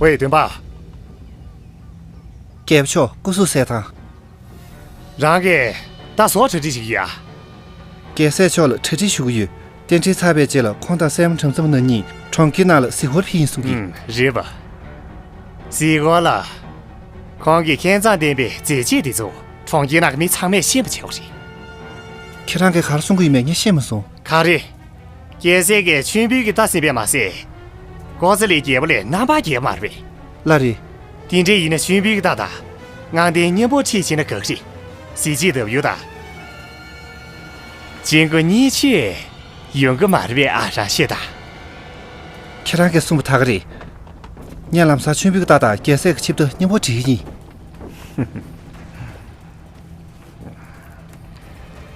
ཝེ། བདུན་པ། རྒྱལ་པོ་མཆོག་སྐུ་གཟུགས་གསལ་ཐང་། རང་གིས་ད་གཟོད་གྲ་སྒྲིག་བྱེད་ཀྱི་ཡ། རྒྱལ་སྲས་མཆོག་ལ་གྲ་སྒྲིག་ཞུ་གི་ཡོད། རྟེན་འབྲེལ་ཚར་བའི་རྗེས་ལ་ཁོང་དང་སྲས་མོ་ཁྲམ་ཚང་མ་ན་གཉིས་གྲོང་ཁྱེར་ནང་ལ་གཟིགས་སྐོར་ཕེབས་ཡིན་གསུང་གི། ཨུམ། རེད་པ། གཟིགས་སྐོར་ལ། ཁོང་གི་མཁས་མཛངས་ལྡན་པའི་མཛད་རྗེས་དེ་ཚོ་གྲོང་ཁྱེར་ནང་གི་མི་ཚང་མས་ཤེས་པ་བྱེད་དགོས་རེད། ཁྱེད་རང་གིས་ག་རེ་གསུང་གི་ཡོད་མེད་ངས་ཤེས་མ་སོང་། ག་རེ། རྒྱལ་སྲས་ཀྱིས་མཆོད་འབུལ་གྱི་རྟ་ཟིན་པས་མ་ཟད། ཀོ་ཙི་ལའི་རྒྱལ་པོ་ལས་རྣམ་པར་རྒྱལ་པོ་མ་རེད་པས། ལགས་རེད། དེ་འདྲ་ཡིན་ན་མཆོད་འབུལ་གྱི་རྟ་དང་། དངངས་བསྟན་སྙིང་པོ་ཁྲིད་བྱས་ན་དགའ་གི་རེད། གཟི་བརྗིད་ལྡབ་ཡུ་དང་། གཅིག་མགོ་གཉིས་མཆོད་ཡོང་གི་མ་རེད་པས་ཨ། རང་ཤེས་དང་། ཁྱེད་རང་གིས་གསུངས་པ་དག་རེད། ངས་ལམ་སང་མཆོད་འབུལ་གྱི་རྟ་དང་རྒྱལ་སྲས་ཀྱི་ཆིབས་རྟ་སྙིང་པོ་སྒྲིག་གི་ཡིན།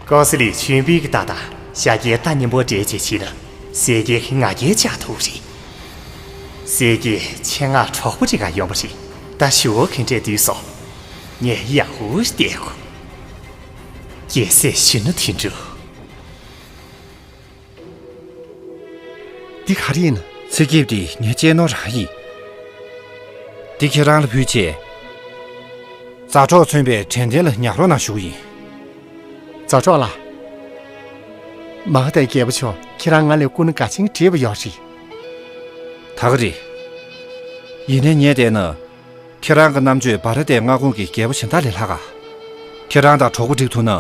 ཀོ་ཙི་ལའི་མཆོད་འབུལ་གྱི་རྟ་དང་ཤཱཀྱའི་རྟ་སྙིང་པོ་སྦྲེལ་བྱས་བྱས་ན་སྲས་སྐྱེས་ཀྱི་ང་རྒྱལ་ཆགས་ཐུབ་རེད། སྲས་སྐྱེས་ཆེད་མངགས་གྲོགས་པོ་ཅིག་ག་ཡོང་བ་རེད། ད་ཞུ་བ་ག་འདྲས་བསྡུས་སོང་། ངས་ཡག་པོ་བལྟས་དགོས། རྒྱལ་སྲས་གཞོན་ནུ་དོན་གྲུབ། འདི་ག་རེ་ཡིན་ན། ཚེ་སྐྱིད་འདི་ངའི་གཅེས་ནོར་རང་ཡིན། འདི་ཁྱེད་རང་ལ་ཕུལ་ཆེད། མཛའ་གྲོགས་མཚོན་པའི་དྲན་རྟེན་ལ་ཉར་རོགས་གནང་ཞུ་གི་ཡིན། མཛའ་གྲོགས་ལགས། མ་ཧ་ཏའི་རྒྱལ་པོ་མཆོག་ཁྱེད་རང་ང་ལས་སྐུ་ན་དགའ་ཞེན་བྲིས་པ་ཡོད་རེད། ད་ག་རེད། ཡིན་ནའི་ངས་བལྟས་ན། ཁྱེད་རང་གི་རྣམ་དཔྱོད་བྷ་ར་ཏའི་མངའ་ཁོངས་ཀྱི་རྒྱལ་པོ་གཞན་དག་ལས་ལྷག་ག་ཁྱེད་རང་དང་གྲོགས་པོ་སྒྲིག་ཐུབ་ན།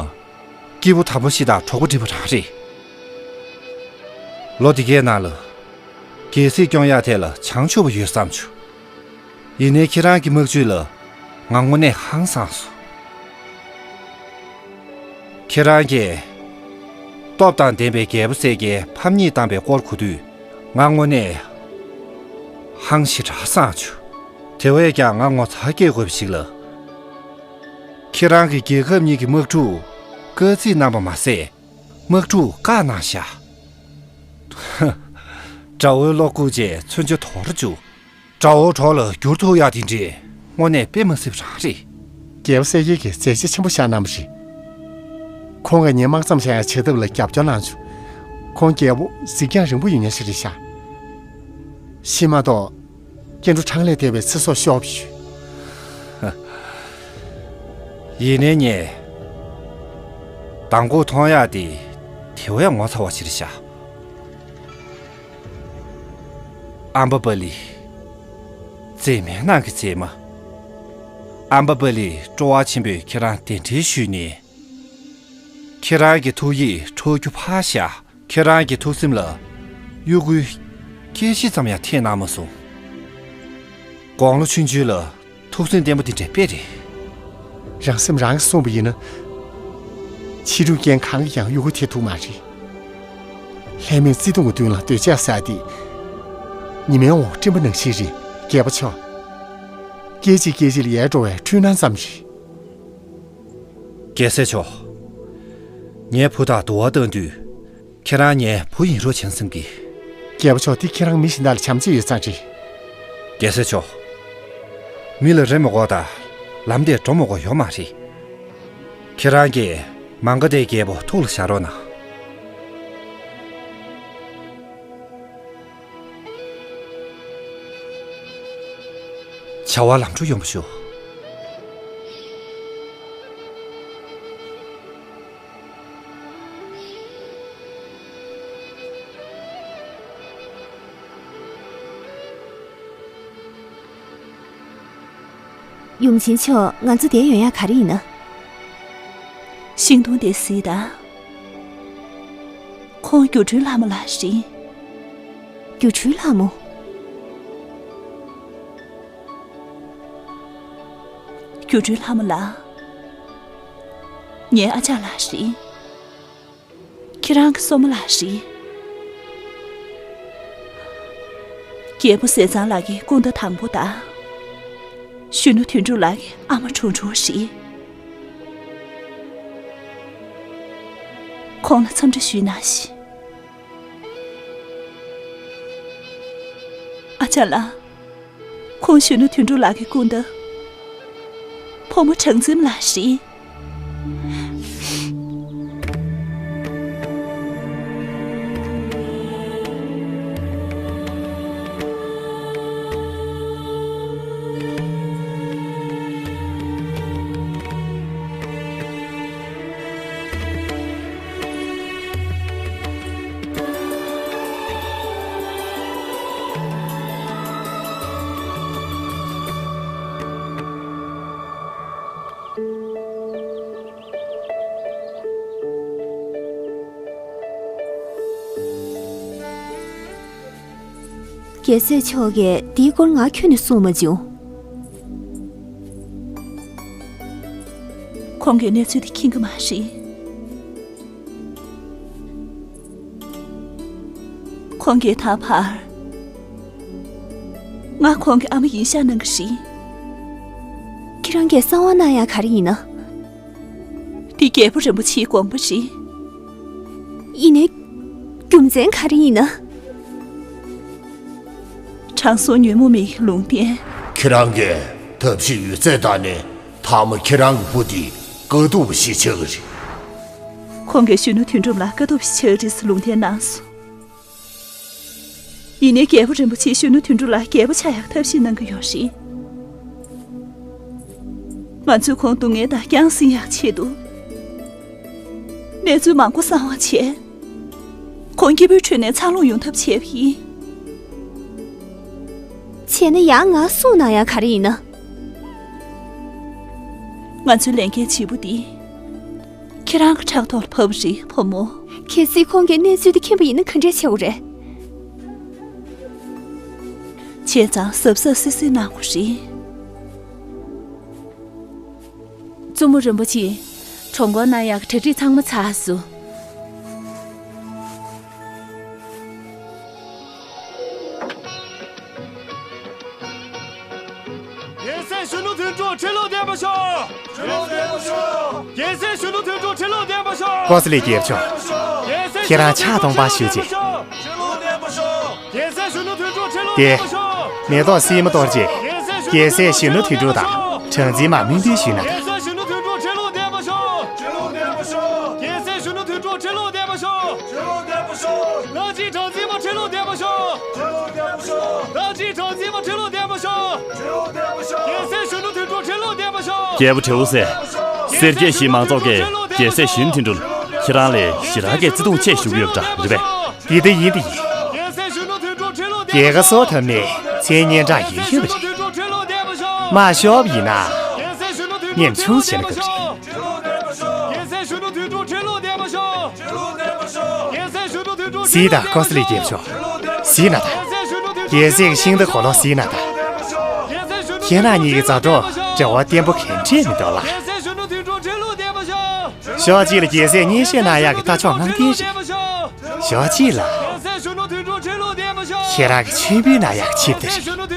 སྐྱེས་བུ་དམ་པ་ཞིག་དང་གྲོགས་པོ་སྒྲིག་པ་རང་རེད། ལོ་འདི་གའི་ནང་ལ། རྒྱལ་སྲིད་སྐྱོང་ཡག་ཐད་ལ་བྱང་ཆུབ་པ་ཡོད་བསམ་བྱུང་། ཡིན་ནའི་ཁྱེད་རང་གི་མིག་ཆུ་ལ་ང་དངོས་གནས་ཧང་སངས་སོང་། ཁྱེད་རང་གིས་སྟོབས་དང་ལྡན་པའི་རྒྱལ་པོ་སྲས་ཀྱི་ཕམ་ཉེས་བཏང་པའི་སྐོར་གོ་དུས་ང་དངོས་གནས་ཧང་ཞེ་དྲག་སངས་བྱུང་། དེ་བས་ཀྱང་ང་ངོ་ཚ་སྐྱེ་དགོས་པ་ཞིག་ལ། ཁྱེད་རང་གི་རྒྱལ་ཁབ་གཉིས་ཀྱི་དམག་འཁྲུག་བཀག་རྩིས་གནང་པ་མ་ཟད། དམག་འཁྲུག་བཀག་གནང་ཤག་དགྲ་བོའི་བློ་ལྐུགས་རྗེས་མཚོན་ཆ་དོར་བཅུག་དགྲ་བོའི་གྲོགས་ལ་འགྱུར་ཐུབ་ཡག་དེ་འདྲས་དངོས་གནས་དཔེ་མ་སྲིད་པ་རང་རེད། རྒྱལ་པོ་གསལ་རྒྱལ་གྱིས་མཛད་རྗེས་ཆེན་པོ་བཞག་གནང་བ་རེད། ཁོང་གིས་ངའི་དམག་མཚམས་བཞག་ཡག་བྱེད་ཐབས་ལ་རྒྱབ་སྐྱོར་གནང་བྱུང་། ཁོང་རྒྱལ་པོ་གཟིགས་རྒྱང་རིང་པོ་ཡོད་མཁན་ཞིག་རེད་ཤག་ཤི་མ་གཏོགས། སྐྱེ་འགྲོ་གྲངས་ལས་འདས་པའི་ཚེ་སྲོག་ཤོར་བ་ཞུ། ཡིན་ནའི་ངས་མདང་དགོང་མཐོང་ཡག་དེ་དེ་བས་ངོ་ཚ་བ་ཞིག་རེད་ཤག་ཨམ་བ་པ་ལི། མཛེས་མའི་ནང་གི་མཛེས་མ། ཨམ་བ་པ་ལི་སྤྲོ་བ་ཆེན་པོས་ཁྱེད་རང་གདན་འདྲེན་ཞུས་ནས། ཁྱེད་རང་གི་ཐུགས་ཡིད་འཕྲོག་རྒྱུ་ཕར་བཞག་ཁྱེད་རང་གི་ཐུགས་སེམས་ལ་གཡོ་འགུལ་སྐྱེ་གཞི་ཙམ་ཡང་ཐེབས་གནང་མ་སོང་། དགུང་ལོ་ཆུང་ཆུང་ལ་ཐུགས་སེམས་བརྟན་པོ་དེ་འདྲ་དཔེ་རེད། རང་སེམས་རང་གིས་བསྲུངས་པ་ཡིན་ན། ཕྱི་རུ་རྐྱེན་གང་གིས་ཀྱང་གཡོ་འགུལ་ཐེབས་ཐུབ་མ་རེད། ལྷད་མེད་བརྩེ་དུང་གི་མདུན་ལ་འདོད་ཆགས་ཟ་སྟེ། ཉི་མའི་འོག་སྤྲིན་པ་ནང་བཞིན་རེད། རྒྱལ་པོ་མཆོག་སྐད་ཅིག་སྐད་ཅིག་ལ་ཡལ་འགྲོ་བའི་འཕྲུལ་སྣང་ཙམ་རེད། རྒྱལ་སྲས་མཆོག་ངའི་བུ་དང་དུ་བ་བཏང་དུས། ཁྱེད་རང་ངའི་བུ་ཡིན་རོགས་བྱས་བསམ་གི། རྒྱལ་པོ་མཆོག་འདི་ཁྱེད་རང་མི་གཞན་དག་ལ་བྱམས་བརྩེ་ཡོད་ཙང་རེད། རྒྱལ་སྲས་མཆོག་མི་ལ་རེ་མི་དགོས་དང་། ལམ་དེ་འགྲོ་མི་དགོས་ཡོད་མ་རེད། ཁྱེད་རང་གིས་མང་ག་དེ་རྒྱལ་པོ་ཐུགས་ལ་བཞག་རོགས་གནང་། བྱ་བ་ལམ་འགྲོ་ཡོང་བ་ཞུ། ཡུམ་ཆེན་མཆོག་ང་ཚོ་འདིར་ཡོང་ཡག་ག་རེ་ཡིན་ན། ཤིང་སྡོང་དེ་གཟིགས་དང་། ཁོང་སྒྱུ་འཕྲུལ་ལྷ་མོ་ལགས་རེད། སྒྱུ་འཕྲུལ་ལྷ་མོ། སྒྱུ་འཕྲུལ་ལྷ་མོ་ལགས། ངའི་ཨ་ཅག་ལགས་རེད། ཁྱེད་རང་གི་སྲུ་མོ་ལགས་རེད། རྒྱལ་པོ་ཟས་གཙང་ལགས་ཀྱི་སྐུ་ཟླ་དང་པོ་དང་། གཞོན་ནུ་དོན་གྲུབ་ལགས་ཀྱི་ཨ་མ་གྲུང་གྲུང་རེད། ཁོང་ལ་འཚམས་འདྲི་ཞུས་གནང་ཞིག་ཨ་ཅག་ལགས། ཁོང་གཞོན་ནུ་དོན་གྲུབ་ལགས་ཀྱི་སྐུ་ཟླ། ཕོ་མོ་གྲངས་འཛིན་ལགས་རེད། རྒྱལ་སྲས་མཆོག་གིས་འདིའི་སྐོར་ང་ཁྱོན་ནས་གསུངས་མ་བྱུང་། ཁོང་གིས་གནས་ཚུལ་དེ་མཁྱེན་གྱི་མ་རེད། ཁོང་གིས་ད་བར། ང་ཁོང་གི་ཨ་མ་ཡིན་ཤག་གནང་གི་རེད། ཁྱེད་རང་གིས་གསང་བ་གནང་ཡག་ག་རེ་ཡིན་ན། འདི་རྒྱལ་པོ་རིན་པོ་ཆེའི་དགོངས་པ་རེད། ཡིན་ནའི། རྒྱུ་མཚན་ག་རེ་ཡིན་ན། དྲང་སྲོང་ཉོན་མོངས་མེད་ཀྱི་ལུང་བསྟན། ཁྱེད་རང་གིས་ཐབས་ཤེས་ཡོད་ཚད་བཏང་ནས་མཐའ་མ་ཁྱེད་རང་གི་བུ་འདི་དཀའ་སྡུག་པ་ཞིག་ཆགས་ཀྱི་རེད། ཁོང་གིས་གཞོན་ནུ་དོན་གྲུབ་ལ་དཀའ་སྡུག་པ་ཞིག་ཆགས་ཀྱི་རེད་ཟེར་ལུང་བསྟན་གནང་སོང་། ཡིན་ནའི་རྒྱལ་པོ་རིན་པོ་ཆེས་གཞོན་ནུ་དོན་གྲུབ་ལ་རྒྱལ་པོ་ཆགས་ཡག་ཐབས་ཤེས་གནང་གི་ཡོད་རེད། ང་ཚོས་ཁོང་སྡུག་བསྔལ་དང་རྐྱང་ཟིན་ཡག་ཆེད་དུ། གནས་ཚུལ་མང་པོ་གསང་བ་བྱས། ཁོང་སྐྱིད་པོའི་ཁྲོད་ནས་འཚར་ལོངས་ཡོང་ཐབས་བྱས་པ་ཡིན། བྱས་ན་ཡང་ང་གསུངས་ན་ཡང་ག་རེ་ཡིན་ན། ང་ཚོའི་ལས་འགན་ལྗིད་པོ་འདི། ཁྱེད་རང་གི་ཕྲག་ཐོག་ལ་བབས་པ་རེད་བུ་མོ། གལ་སྲིད་ཁོང་གིས་གནས་ཚུལ་འདི་མཁྱེན་པ་ཡིན་ན་ག་འདྲས་བྱེད་དགོས་རེད། བྱས་ཙང་གཟབ་གཟབ་སིབ་སིབ་གནང་དགོས་རེད། བཙུན་མོ་རིན་པོ་ཆེ། གྲོངས་སྐོར་གནང་ཡག་གི་གྲ་སྒྲིག་ཚང་མ་ཚར་སོང་། མཐུན་གྲོགས་ཁྲི་ལོ་བརྟན་པར་ཤོག་ཁྲི་ལོ་བརྟན་པར་ཤོག་རྒྱལ་སྲས་གཞོན་ནུ་མཐུན་གྲོགས་ཁྲི་ལོ་བརྟན་པར་ཤོག་ཀོ་ས་ལི་རྒྱལ་མཆོག་རྒྱལ་སྲས་ཁྱེད་རང་ཕྱག་སྟོང་པ་ཞུ་རྗེས། ཁྲི་ལོ་བརྟན་པར་ཤོག་རྒྱལ་སྲས་གཞོན་ནུ་མཐུན་གྲོགས་ཁྲི་ལོ་དེ་བརྟན་པར་ཤོག་མེ་ཏོག་སིལ་མ་གཏོར་རྗེས། རྒྱལ་སྲས་གཞོན་ནུ་མཐུན་གྲོགས་དང་གྲངས་འཛིན་མར་སྨོན་འདུན་ཞུས་གནང་དང་། རྒྱལ་སྲས་གཞོན་ནུ་མཐུན་གྲོགས་ཁྲི་ལོ་བརྟན་པར་ཤོག་ཁྲི་ལོ་བརྟན་པར་ཤོག་རྒྱལ་སྲས་གཞོན་ནུ་མཐུན་གྲོགས་ཁྲི་ལོ་བརྟན་པར་ཤོག་ཁྲི་ལོ་བརྟན་པར་ཤོག་ལྷ་རྗེ་གྲངས་འཛིན་མ་ཁྲི་ལོ་བརྟན་པར་ཤོག་ཁྲི་ལོ་བརྟན་པར་ཤོག་ལྷ་རྗེ་གྲངས་འཛིན་མ་ཁྲི་ལོ་བརྟན་པར་ཤོག་ཁྲི་ལོ་བརྟན་པར་ཤོག་རྒྱལ་སྲས་གཞོན་ནུ་མཐུན་གྲོགས་ཁྲི་ལོ་བརྟན་པར་ཤོག་རྒྱལ་པོ་བྲེའུ་སེ། སེར་སྐྱའི་གཞིས་མང་ཚོགས་ཀྱིས་རྒྱལ་སྲས་གཞོན་མཐུན་གྲོགས་ཁྱེད་རང་ལ་ཞེ་དྲག་གི་བརྩེ་དུང་ཆེ་ཞུ་གི་ཡོད་པ་འདྲ་རེད་པས། འདི་ལྟ་ཡིན་འདི་ཡིན། རྒྱལ་ཁ་སོར་ཐབས་ནས་མཚན་སྙན་གྲགས་ཡོད་ཡོད་པ་རེད། མ་ཤོབ་ཡིན་ན། ཉམ་ཆུང་ཞེ་ན་སྐབས་རེད། སི་དང་ཀོ་ས་ལི་རྒྱལ་མཆོག་གཟིགས་ན་ད། རྒྱལ་སྲས་ཀྱི་ཤིང་རྟ་གོ་ལོ་གཟིགས་ན་ད། ཁྱེད་རང་གཉིས་ཀྱི་མཛའ་གྲོགས་འབྲེལ་བ་བརྟན་པོ་ག་འདྲས་མི་འདུག་ལ། ཕྱོགས་གཅིག་ལ་རྒྱལ་སྲས་མཉེས་གཤིན་ན་ཡག་གི་རྟ་མཆོག་ངང་ལྡན་རེད། ཕྱོགས་གཅིག་ལ། ཁྱེད་རང་གི་མཆོད་འབུལ་ན་ཡག་གི་ཆིབས་རྟ་རེད།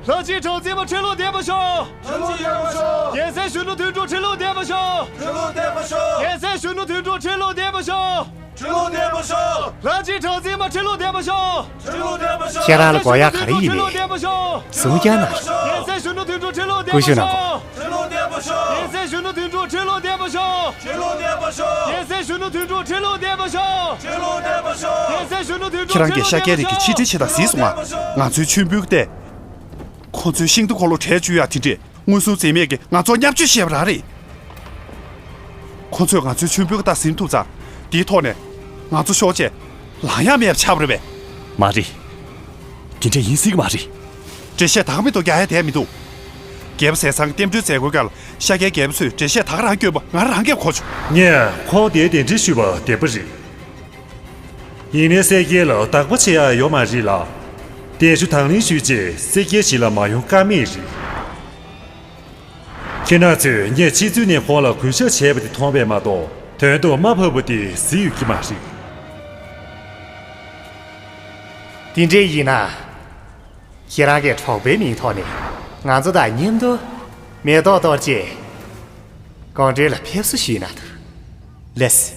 ལྷ་རྗེ་གྲངས་འཛིན་མ་ཁྲི་ལོ་བརྟན་པར་ཤོག་ཁྲི་ལོ་བརྟན་པར་ཤོག་རྒྱལ་སྲས་གཞོན་ནུ་མཐུན་གྲོགས་ཁྲི་ལོ་བརྟན་པར་ཤོག་ཁྲི་ལོ་བརྟན་པར་ཤོག་རྒྱལ་སྲས་གཞོན་ནུ་མཐུན་གྲོགས་ཁྲི་ལོ་བརྟན་པར་ཤོག་ཁྲི་ལོ་བརྟན་པར་ཤོག་ལྷ་རྗེ་གྲངས་འཛིན་མ་ཁྲི་ལོ་བརྟན་པར་ཤོག་ཁྲི་ལོ་བརྟན་པར་ཤོག་ཁྱེད་རང་ལ་དགོས་ཡག་ག་རེ་ཡིན་མིན། གསུང་རྐྱང་གནང་རོགས། རྒྱལ་སྲས་གཞོན་ནུ་མཐུན་གྲོགས་ཁྲི་ལོ་བརྟན་པར་ཤོག་ཀུ་ཤུ་ནང་པོ། ཁྲི་ལོ་བརྟན་པར་ཤོག་རྒྱལ་སྲས་གཞོན་ནུ་མཐུན་གྲོགས་ཁྲི་ལོ་བརྟན་པར་ཤོག་ཁྲི་ལོ་བརྟན་པར་ཤོག་རྒྱལ་སྲས་གཞོན་ནུ་མཐུན་གྲོགས་ཁྲི་ལོ་བརྟན་པར་ཤོག་ཁྲི་ལོ་བརྟན་པར་ཤོག་རྒྱལ་སྲས་གཞོན་ནུ་མཐུན་གྲོགས་ཁྲི་ལོ་བརྟན་པར་ཤོག་ཁྱེད་རང་གིས་ཤཱཀྱའི་རིགས་ཀྱི་ཆིག་སྒྲིལ་བྱེད་སྟངས་གཟིགས་སོང་ང་། ང་ཚོའི་མཆོད་འབུལ་ཏེ། ཁོ་ཚོའི་ཤིང་རྟ་འཁོར་ལོ་བྲལ་བཅུག་ཡག་དེ་འདྲས་མངོན་སུམ་འཛེམས་མེད་ཀྱིས་ང་ཚོར་བརྙས་བཅོས་བྱས་པ་རང་རེད། ཁོ་ཚོས་ང་ཚོའི་མཆོད་འབུལ་གྱི་རྟགས་ཟིན་ཐུབ་ཙང་དེའི་ཐོག་ནས་ང་ཚོ་ཤོར་བྱས་ལངས་ཡག་མེད་པ་ཆགས་པ་རེད་པས། མ་རེད། དེ་འདྲས་ཡིན་སྲིད་ཀྱི་མ་རེད། འགྲེལ་བཤད་དག་མི་འདུག་རྒྱག་ཡ་དེ་མི་འདུག་རྒྱལ་པོ་ཟས་གཙང་གི་རྟེན་འབྲེལ་མཛད་སྒོའི་སྐབས་ལ་ཤཱཀྱའི་རྒྱལ་པོ་ཚོས་འགྲེལ་བཤད་དག་རང་བསྐྱོན་པ་ང་རང་གིས་གོ་བྱུང་། ངས་ཁོང་དེའི་གདན་འདྲེན་ཞུས་པ་བདེན་པ་རེད། ཡིན་ནའི་སེར་སྐྱ་ལ་བདག་པོ་བྱེད་ཡ་ཡོད་མ་རེད་ལ། གདན་ཞུ་དང་ལེན་ཞུས་རྗེས་སེར་སྐྱའི་གཞིས་ལ་མ་ཡོང་ཀ་མེད་རེད། ཁྱེད་རང་ཚོས་ངས་ཕྱི་ཚུལ་ནས་ཁོང་ལ་གུས་ཞབས་བྱས་པ་དེ་མཐོང་བས་མ་གཏོགས་དོན་དུ་དམའ་ཕབ་པ་དེ་གཟིགས་ཡོད་ཀྱི་མ་རེད། དེ་འདྲས་ཡིན་ན། ཁྱེད་རང་གིས་གྲོགས་པོའི་མིང་ཐོག་ནས་ང་ཚོ་དང་མཉམ་དུ་མེ་ཏོག་གཏོར་རྗེས་དགོང་དྲོ་ལ་ཕེབས་བསུ་ཞུས་ན་ཐུབ། ལེགས།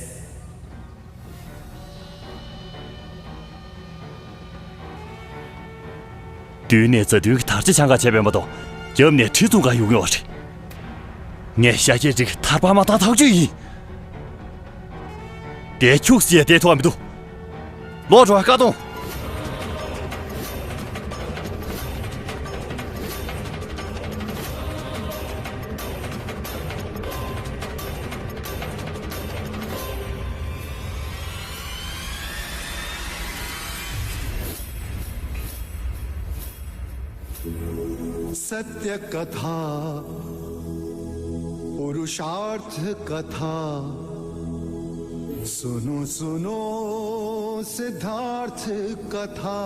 མདུན་ནས་མཛའ་མཐུན་གྱི་དར་ཆ་འཆང་ག་བྱས་པས་མ་གཏོགས་རྒྱབ་ནས་གྲི་མཚུངས་ག་ཡོང་ངེས་པ་རེད། ངས་ཤཱཀྱའི་རིགས་ཐར་པ་མ་བཏང་ཐག་ཆོད་ཡིན། དེ་ཁྱུག་ཅེས་བསྡད་ཐུབ་མི་འདུག་ལོག་འགྲོ་བ་ཀ་གཏོང་། सत्य कथा पुरुषार्थ कथा सुनो सुनो सिद्धार्थ कथा।